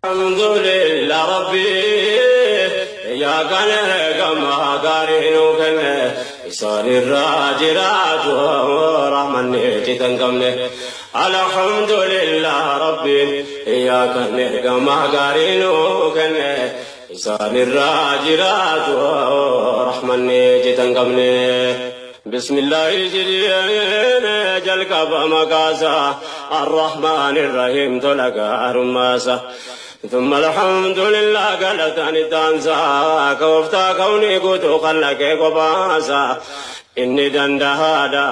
Alhamdulillah Rabbi yaa kana gama gaarii nuu kenne isaan irraa jiraatu rahmanni citan qabne. Alhamdulillah Rabbi yaa kana gama gaarii nuu kenne isaan irraa jiraatu rahmanni citan qabne. Bismillahi jedheen jalqaba maqaasa Arrahmaan Irrahiim tola gaarummaasa. ثم الحمد لله قالتني تانسا كوفتا كوني قوتو خلقك قباسا inni danda'aadha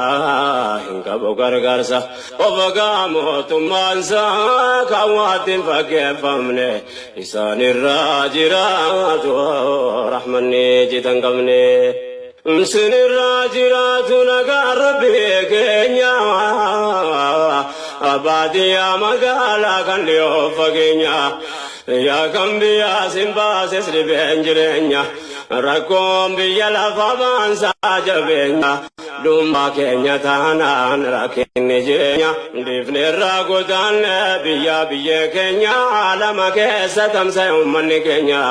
hin qabu gargaarsa ofagaa mootummaansaa kan waatti hin fakkeeffamne isaan irraa jiraatu rahmanni citan qabne. Sinirraa jiraatu nagaa rabbi keenya baadiyyaa magaalaa kan dhiyoo fageenya yaa kan biyyaa sin baases dhibeen jireenya rakkoon biyya lafa baansaa jabeenya dhummaa keenya taanaan rakkinni jireenya dhiifneerraa godaanne biyya biyyee keenya lama keessa tamsa'e uummanni keenya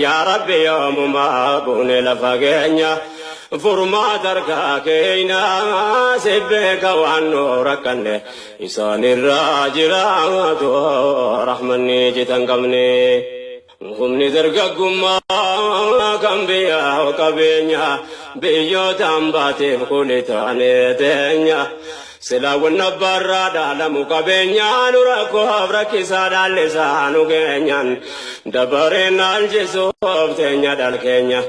yaa rabbi yoomumaa buune lafa keenya. Furmaata harkaa keenya si beeka waan nu rakkanne isaan irraa jiraatu rahmanni citan qabne. Humni dargaggummaa kan biyyaa qabeenya biyyoota hambaateef kuli taanee teenya. Silaawwan abbaarraa dhaalamu qabeenya nu rakkoof rakkisaa dhaallisaa nu keenyan dabareen naalchisuuf teenya dhal keenya.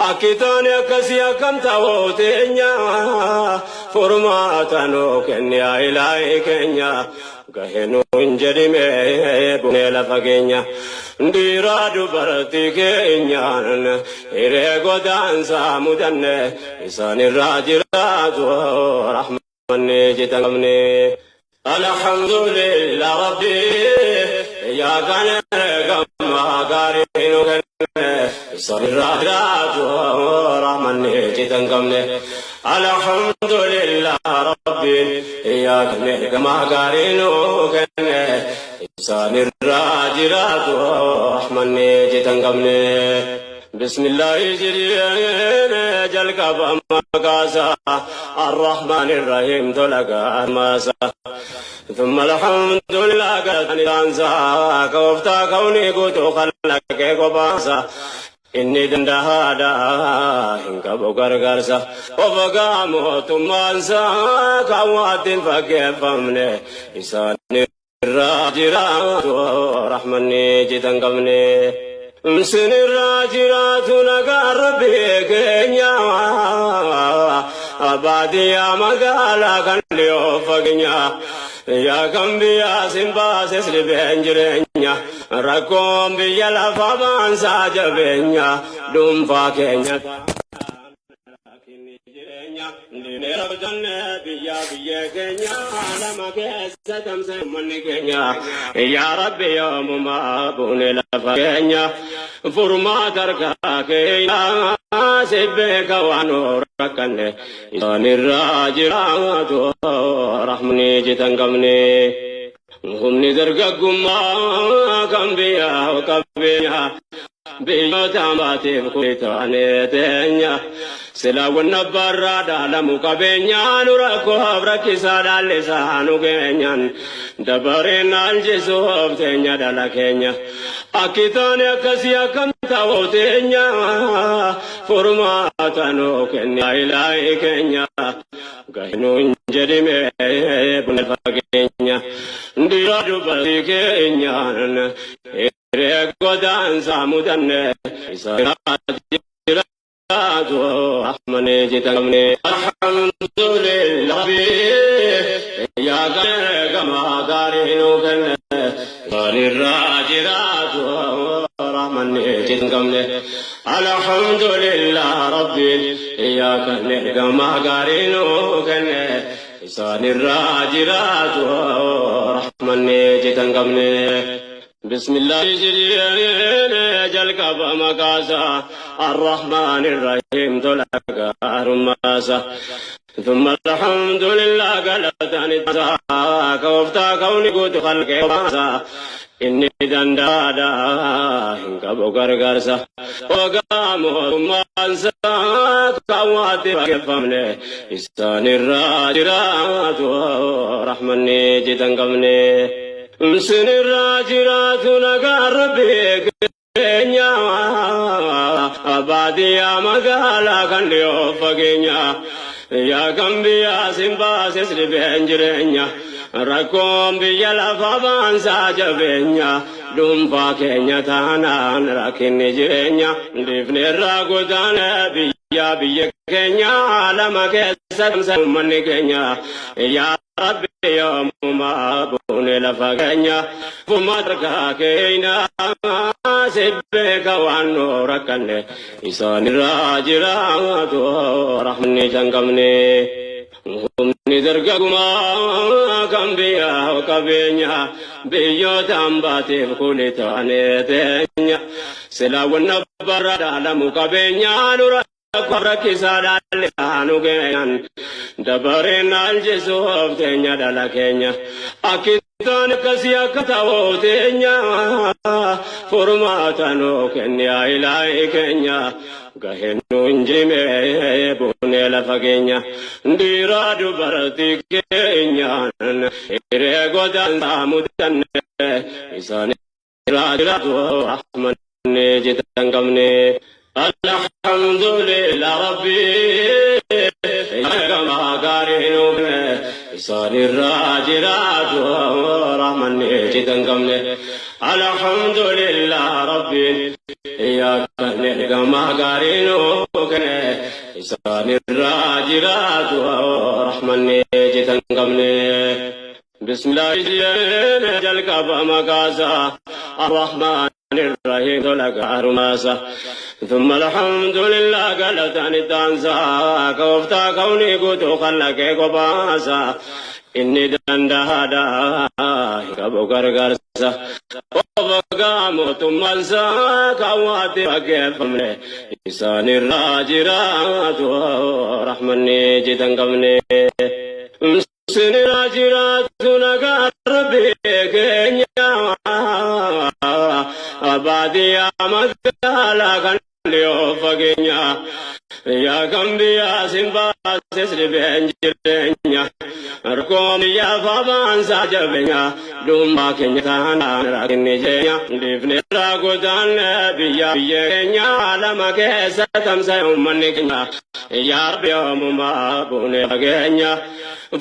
Akki taane akkasii akkam ta'uu teenya furmaata nuu kenni yaa ilaahi keenya. Gahee nu hin jedhime bunee lafa keenya. Dhiiraa dubartii keenyaan hiree godaansaa mudanne isaan irraa jiraatu rahmanni citan qabne. Alhamdulillah Rabbi yaa kana gama gaarii nu kenne isaan irraa jiraatu rahmanni citan qabne. Alhamdulillah Rabbi yaa kana gama gaarii nu kenne isaan irraa jiraatu rahmanni citan qabne. Bismillahi jedheen jalqaba maqaasa Arrahmaan Irrahiim tola gaarmaasa. ثم الحمد لله قالتني تانسا كوفتا كوني قوتو خلقك قباسا inni danda'aadha hin qabu gargaarsa ofagaa mootummaansaa kan waatti hin fakkeeffamne isaan irraa jiraatu rahmanni citan qabne. Sinirraa jiraatu nagaa rabbi keenya baadiyyaa magaalaa kan dhiyoo fageenya yaa kan biyyaa sin baases dhibeen jireenya rakkoon biyya lafa baansaa jabeenya dhuunfaa keenya. Biyya biyya keenya lama keessa tamsa'e uummanni keenya yaa rabbi yoomumaa buune lafa keenya furmaata harkaa keenya si beeka waan nu rakkanne isaan irraa jiraatu rahmanni citan qabne. Humni dargaggummaa kan biyyaa qabeenya biyyoota hambaatiif kuli taanee teenya. Silaawwan abbaarraa dhaalamu qabeenya nu rakkoof rakkisaa dhaallisaa nu keenyan dabareen naalchisuuf teenya dhala keenya. Akki taane akkasii akkam ta'uu teenya furmaata nuu kenni ilaahi keenya. Gahee nu hin jedhime buna fageenya. Dhiira dubartii keenyaan hiree godaansaa mudanne isa jiraatu rahmanni citan qabne. Alhamdulillah yaa gama gaarii nuu kenne isaan irraa jiraatu rahmanni citan qabne. Alhamdulillah Rabbi yaa kana gama gaarii nuu kenne isaan irraa jiraatu rahmanni citan qabne. Bismillah jalqaba maqaasa Arrahmaan Irrahiim tola gaarummaasa. ثم الحمد لله galatani gooftaa kauni guutu khalqee baasa. Inni danda'aadha, hin qabu gargaarsa. Ogaa mootummaansa kan waatti fakkeeffamne isaan irraa jiraatu rahmanni jitan qabne. Isinirraa jiraatu nagaan Rabbii keenya, baadiyyaa magaalaa kan dhiyoo fageenya. Yaa kan biyyaa sin baases dhibeen jireenya, rakkoon biyya lafa baansaa jabeenya, dhuunfaa keenya taanaan rakkinni jireenya dhiifne irraa godaane biyya biyya keenya lama keessa uummanni keenya. Yaa Rabbi, yoomumaa buune lafa keenya, furmaata keenya si beeka, waan nu rakkanne isaan irraa jiraatu rahmanni can qabne. Humni dargagummaa kan biyya qabeenya biyyoota hambaatiif kuli taanee teenya, silaa wanna barra dhaalamu qabeenya nura rakkisaa dhaalle nu geenyan dabareen aljisuuf teenya dhala keenya. Akkitaan akkasii akka ta'uu teenya, furmaata nuu kenni yaa Ilaahi keenya. Gaheen nu hin jime buunee lafa keenya, dhiiraa dubartii keenyaan hiree godaansaa mudanne isaan irraa jiraatu rahmanni jitan qabne. الحمد لله ربي كما قارئ isaan irraa jiraatu rahmanni jitan qabne. الحمد لله ربي yaa kan gama gaarii nuu kenne isaan irraa jiraatu rahmanni jitan qabne. بسم الله jalqaba maqaasa الرحمن الرحيم tola gaarumaasa. ثم الحمد لله galatani taansa gooftaa kauni guutuu khallaqee qobaasa. Inni danda'aadha, hin qabu gargaarsa. Obogaa mootummaansa kan waatti fakkeeffamne isaan irraa jiraatu rahmanni jitan qabne. Isinirraa jiraatu nagaa Rabbii keenya, baadiyyaa magaalaa kan dhiyoo fageenya. Yaa kan biyyaa sin baases dhibeen jireenya, rakkoon biyyaa fabaansaa jabeenya, dhuunfaa keenya taanaan rakkinni jireenya dhiifne irraa godaanne biyya biyya keenya lama keessa tamsa'e uummanni keenya. Yaa Rabbi, yoomumaa buune fageenya,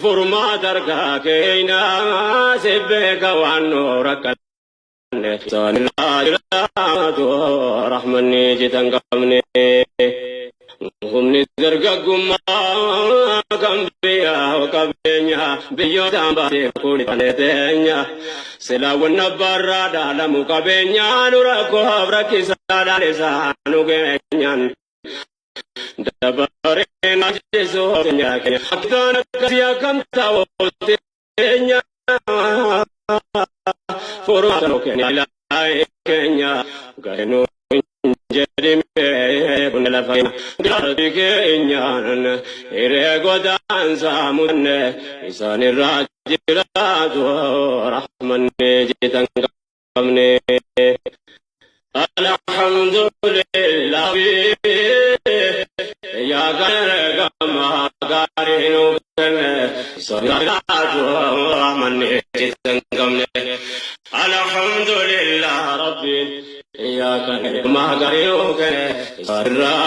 furmaata harkaa keenya si beeka, waan nu rakkanne isaan irraa jiraatu rahmanni jitan qabne. Humni dargaggummaa kan biyya qabeenya biyyoota baatee kun teenya, silaa wanna barraa dhaalamu qabeenya nu rakkoof rakkisaadhaan isaa nu geenyaan dabareen ajjeesoo keenya keenya. Akkaan akkasii akkam ta'u teenya, furmaata nu kenna Ilaahi keenya. Gahee jedhime kun lafa gaarri keenyaan hiree godaansaa mudanne isaan irraa jiraatu rahmanni jitan qabne. الحمد لله yaa gama gaarii nu kenne isaan jiraatu rahmanni jitan qabne. الحمد لله ربي yaa kan gama gaarii nu kenne isaan irraa.